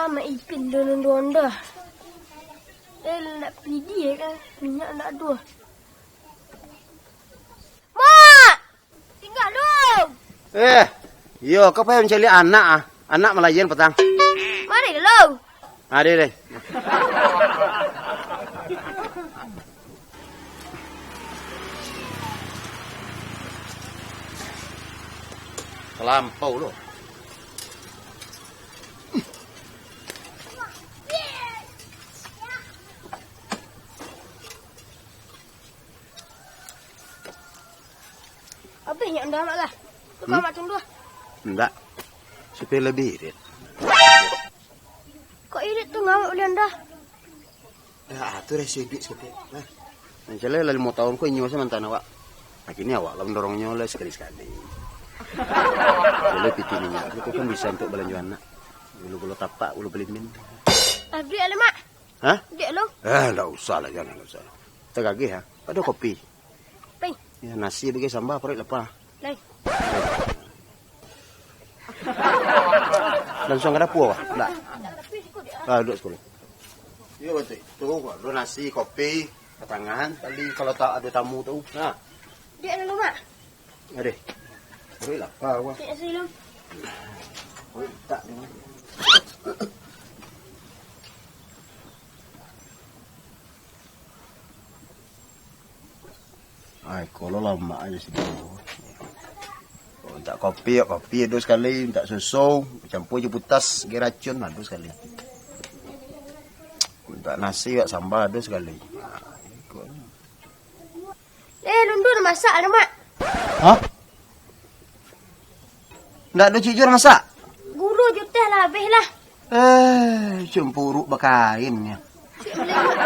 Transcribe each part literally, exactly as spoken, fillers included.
Mak Ipin doh nonton doh. Eh, nak pidi kan? Minyak nak doh. Mak! Tingga lu! Eh, iyo, kau payah mancaliak anak ah. Anak malayan patang. Mari lu! Ade deh. Kalampau lo. Abih nyo ndak amak lah. Tukang Hmm? Mak tunduah. Ndak. Supaya lebih irit. Kok irit tu ngawak ulian dah? Ya, tu dah sidik saketek. Nah. Yang jelas lah limo tahun ko inyo sajo mantan awak. Nah, kini awak lah mandorongnyo lah sakali-sakali. Kalau piti minyak tu kan bisa untuk balanjo anak. Bulu-bulu tapak, bulu belimbing. Abih lah, Mak. Hah? Dek lo. Eh, ndak usah lah, jangan, ndak usah. Tagageh, ha? Ada kopi. Pai. Ya, nasi bagi sambal, paruik lapar. Lai. Langsung ka dapur, Wak? Ndak. Ah, duduk sekali. Iyo, batua. Tu, Wak, lu nasi, kopi, patangahan, tadi kalau tak ada tamu tu. Nah. Dek dulu, Mak. Adeh. Paruik lapar, Wak. Cik nasi dulu. Paruik tak ni. Ai, kalau lamak aja sih. Oh, mintak kopi, kopi ado sakali, mintak susu, campur jo putas, ge racun, ado sakali. Mintak nasi, mintak sambal, ado sakali. Eh, lundu nak masak lah, Mak. Hah? Ndak ado ciek juo masak? Guru jo teh lah abih lah. Eh, cempuruk bakain nyo.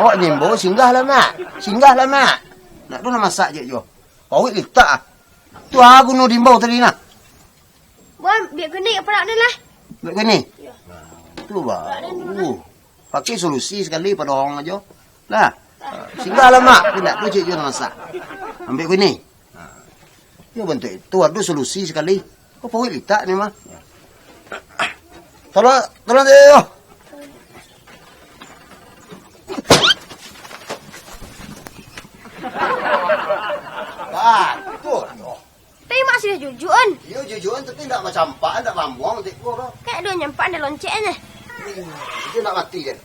Awak nyo imbau, singgahlah, Mak. Singgahlah, Mak. Ndak ado nak masak ciek juo. Paruik litak ah. Tu ah guru diimbau tadi nah. Buan, biak kunik parak ni lah. Biak kunik? Iyo. Tu baru. Pakai solusi sakali padorong ajo. Lah. Singgahlah, Mak. Indak tu ciek juo nak masak. Ambiak kunik. Ha. Yo, bantuak itu, ado solusi sakali. Ko paruik litak ni mah. Tolong, tolong deh, yo. Batua, yo. Tapi Mak sudah jujuan. Iyo, jujuan, tapi ndak macampak, ndak bamuang, tik ko, bro. Kayak ado nyampak, ado loncek aja. Hmm, itu ndak mati, kan?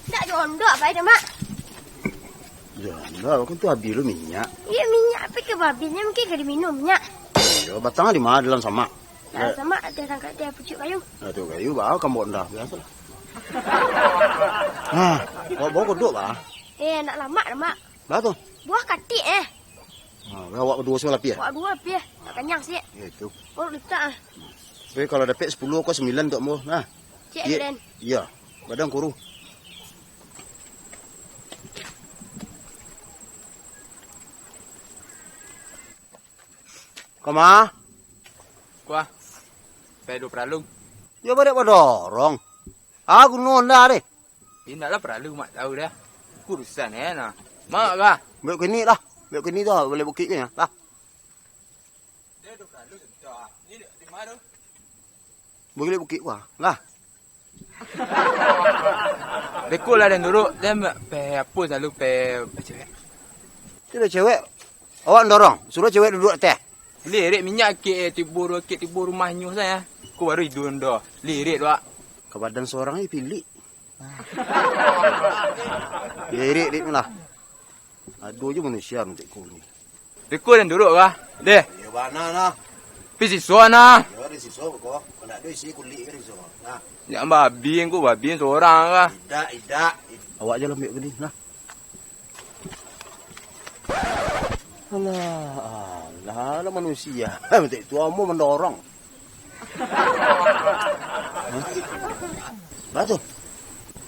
Ndak jondok, apa itu, Mak? Jondok, kan tu habis lu minyak. Iyo, minyak, tapi ke babinyo mungkin ka diminum, minyak. Iyo, batang di mana, dalam samak? Dalam samak, ateh tangkai, ateh pucuk kayu. Nah, tu kayu, bah, kambok ndak, biaso lah. Nah, bawa, bawa kodok, bah. Eh, nak lamak, lamak. Bah, tu. Buah katik, eh. Ha, awak baduo se lah pi, eh? Awak duo pi, eh. Nak kanyang se. Yo, itu. Paruik litak, ah. Tapi kalau dapek sapuluah ko sambilan untuak ambo, nah. Ciek, Ciek. Den. Iyo. Badan kuru. Kama? Kuah. Pai ado paralu. Yo, baliak badorong. Ah, guno Honda deh. Indak lah paralu, Mak tahu dah. Urusan, eh, nah. Mak kah? Baliak kini lah. Baliak kini tu, baliak bukik ke, lah. Dia ado paralu sebentar. Ni di mana tu? Baliak bukik, wah. Lah. Beko lah, den duruk. Den pe apo selalu pe, pe cewek. Tu lah cewek. Awak dorong. Suruh cewek duduk ateh. Lirik minyak kek, eh, tibo ru-, kek tibo rumah nyo sajo. Ko baru iduan doh. Lirik tu, Wak. Ka badan sorang ni pilik. Lirik, dik, lah. Ado je manusia macam ko ni. Beko den duruk kah? Deh. Iyo, bana nah. Pi siso nah. Iyo, di siso ko. Kau nak ado isi kulik ke di siso? Nah. Jan babi ko, babi sorang kah? Idak, idak. Awak je lah ambiak ke ni, nah. Alah, alah, alah manusia. Macam tu ambo mandorong. Hah? Bah tu.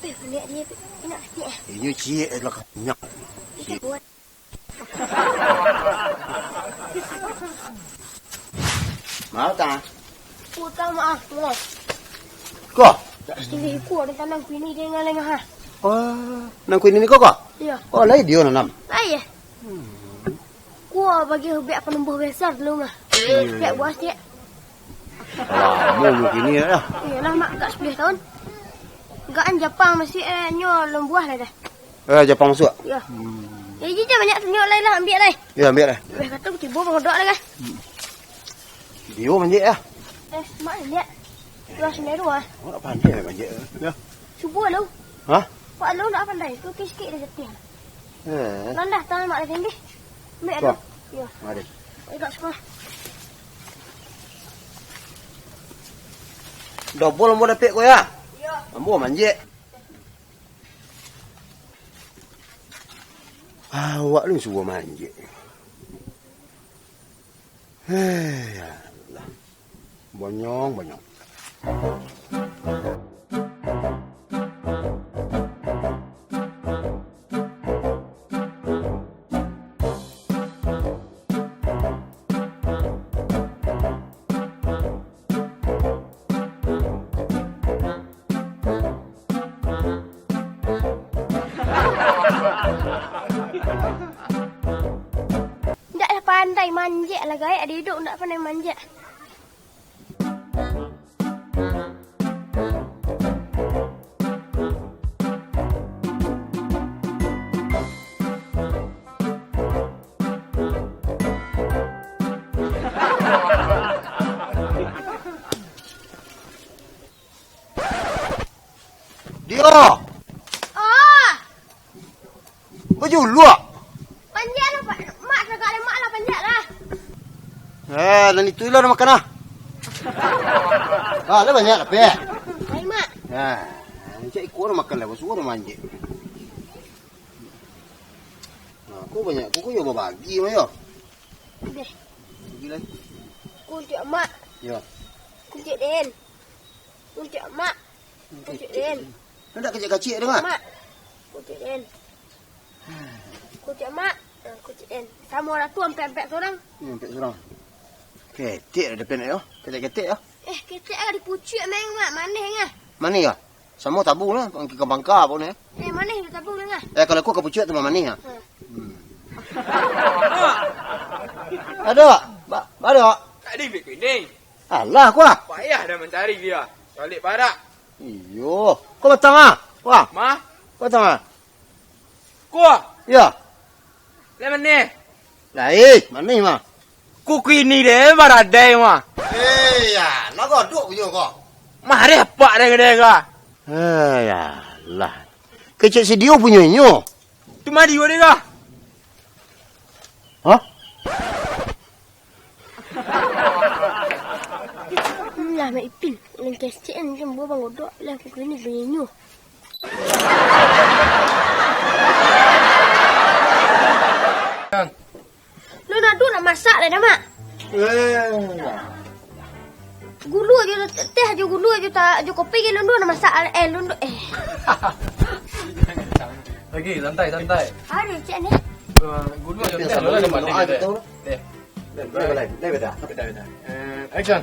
Eh, lihat dia, enak hati, eh. Inyo ciek lah kanyak. Kita buat. Mau tak? Utang maaf, Mas. Ko? Tak sendiri ku ada tanam kuini dia dengan lengah, ha. Oh, nang kuini ni ko, ko? Iya. Oh, lai dia nanam. Lai ya. Hmm. Ku bagi hubek penumbuh besar dulu mah. Hmm. Biar buah sikit. Alah, Oh, mungkin ni lah. Iyolah, Mak, agak sapuluah tahun. Agak an Japang masih, eh, nyo lombuah lah dah. Eh, Japang masuak? Yo. Hmm. Jadi, jan banyak tanyok lai lah, ambiak lai. Yo, ambiak lai. Weh, kato tibo Bang Godok lai kan. Hmm. Dio manjek lah. Eh, Mak, ambiak. Yo, sendiri ah. Mak pandai lah manjek. Yo. Subuh lu. Hah? Pak lu ndak pandai. Tu sikit dah jatuh. Eh. Landah tangan Mak dah tindih. Ambiak tu. Yo. Mari. Agak sekolah. Dobol ambo dapek ko ya? Yo. Ambo manjek. Awak ni suruah manjek. Hei, ya Allah. Bonyong, bonyong. Ndak lah pandai manjek lah, gaek ado iduik ndak pandai manjek. Dio! Oh! Bajuluak! Panjak lah, Pak. Mak, tagak lah, Mak lah, panjak lah. Eh, nan itu lah makan lah. Ah, lah banyak lah, Pek. Baik, Mak. Nah, cak ikut orang makan lah, basuh orang manjek. Nah, kau banyak, kau, kau yang mau bagi, mah, yo. Deh. Bagi lah. Kuntiak Mak. Yo. Kuntiak Den. Kuntiak Mak. Kuntiak Den. Nak kecil-kecil tu, Mak? Mak. Kuntiak Den. Kuntiak Mak. Ah, kuntiak Den. Samo lah tu, ampek-ampek surang. Hmm, ampek surang. Ketek dah depan yo. Ketek-ketek yo. Eh, ketek lah dipucuak main, Mak. Manih ngah. Manih kah? Samo tabu lah, pangka-pangka pun eh. Eh, manih lah tabu lah ngah. Eh, kalau aku ka pucuak tu manih ah. Ha. Hmm. Ado, ba, ado. Tadi bik kuning. Alah, kuah. Payah dah mancari dia. Balik parak. Iyo. Kau batang ah? Kuah. Mah? Kau batang ah? Kuah. Yo. Lai manih. Lai, manih mah. Kuku ini deh, baradai mah. Eh, ya, nak godok punya kau. Mah deh, pak deh, deh, kau. Eh, ya lah. Kecek si Dio punyo inyo. Tu mah Dio deh, kau. Hah? Lah, Mak Ipin, nan kecek an, kan buah Bang Godok, lah, aku kini berinyo. Lu nadu nak masak dah, Mak? Eh. Gulu aja, teh aja, gulu aja, tak aja kopi ke lundu nak masak, eh, lundu, eh. Lagi, santai, santai. Ada, cek ni. Eh, gulu aja, teh, lu ada mandi, teh. Teh. Beda, beda. Beda, beda. Eh, action.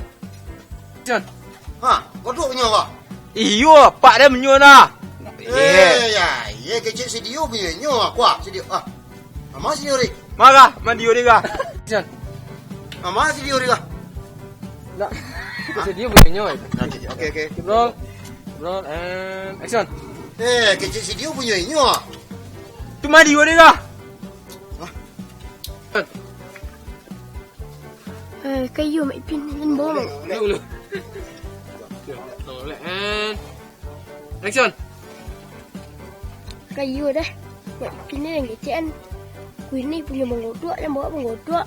Action. Ha, kau duduk punya apa? Iyo, pak dia menyo nah. Eh, ya, iya kecek si Dio punya nyo, aku ah, si Dio. Ah. Ama si Dio ri. Marah, mandi ori kah? Action. Ama si Dio ri kah? Nak. Itu si Dio punya nyo. Oke, oke. Roll. Roll and action. Eh, kecek si Dio punya nyo. Tu mandi ori kah? Hah? Eh, kayu Mak Ipin, jan bawa, Mak. Dulu. And action. Kayu dah. Mak Ipin ni yang kecek an. Kuih ni punya Bang Godok, jan bawa Bang Godok.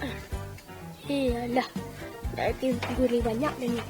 Iyalah. Dah tu gurih banyak dah ni.